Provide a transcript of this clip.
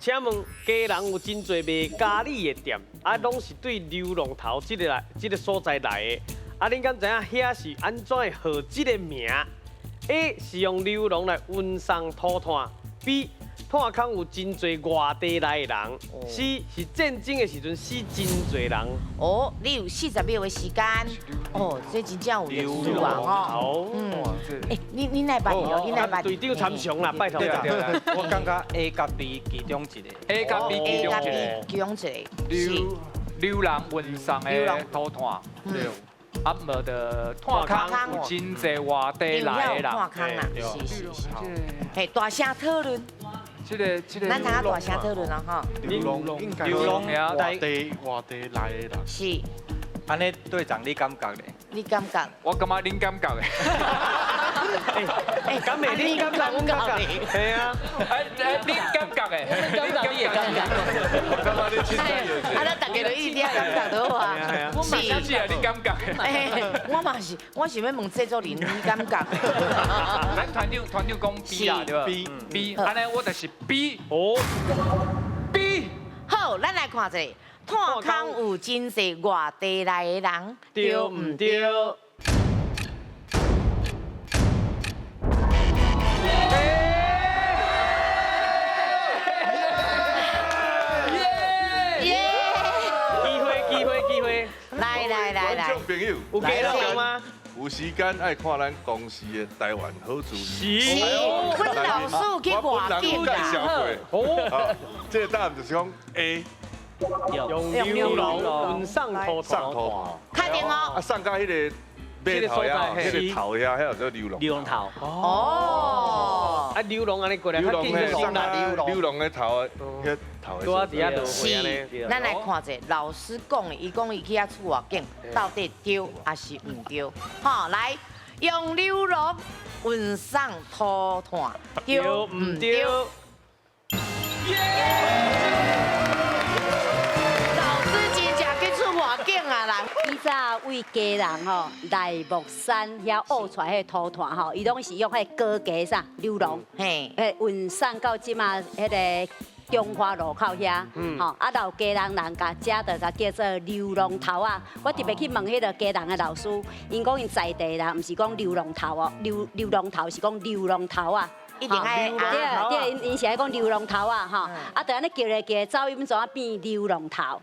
請問基隆有真濟賣咖喱的店，啊，攏是對龍龍頭這个來這个所在來的。啊，恁敢知影遐是按怎會號這个名？A 是用龍龍來運送土炭，B 炭空有真濟外地來的人，C 是戰爭的時陣死真濟人。哦，你有40秒的時間。哦，這真正有歷史啊，吼。嗯。欸，你來捌哦，你來捌。隊長參詳啦，拜託。對啦，我感覺 A 佮 B 其中一个。 A 佮 B 其中一个。其中一个。龍龍運送的土炭。對。啊，無就炭空有真濟外地來的人。炭空啦，是是是。嘿，大聲討論。這个這个。咱通大聲討論啊，吼。龍龍應該是外地來的人。是。按呢隊長你感覺咧？你感覺？我感覺恁感覺的。欸，敢袂恁感覺，阮感覺。係啊。欸欸，恁感覺的。恁感覺你也感覺。我感覺你凊彩就是。啊，咱大家都一點感覺好啊。是。是啊，你感覺。欸，我嘛是，我想欲問制作人，你感覺？咱團長團長講 B 啦，對吧？B B，按呢我就是 B。哦。 B。好，咱來看一下，炭空有真濟外地來的人，對毋對？老耶！機會機會機會！來來來來，觀眾朋友，有加入嗎？有時間愛看咱公視的台灣好滋味。是，阮老師去外景我本人有介紹過。哦，這個答案就是講 A。用龍龍運送土送土確定哦。啊，送到彼个碼頭遐，彼个頭遐，遐叫做龍龍。龍頭。哦。啊，龍龍按呢過來，龍龍送龍龍的頭，彼頭。拄仔佇遐落會按呢。咱來看一下，老師講的，伊講伊去遐出外景，到底對抑是毋對？吼，來，用龍龍運送土炭，對毋對？耶！老師真正去出外景啊啦！以早對基隆吼內木山遐挖出來彼个土炭吼，伊攏是用彼个高架啥溜廊，嘿，彼運送到這馬彼个中華路口遐，吼啊老基隆人共遮就共叫做龍龍頭仔。我特別去問彼个基隆的老師，𪜶講𪜶在地人，毋是講龍龍頭哦，龍龍龍頭是講龍龍頭仔。一定愛對對，𪜶是愛講龍龍頭仔吼，啊，就按呢叫來叫，走音怎變龍龍頭。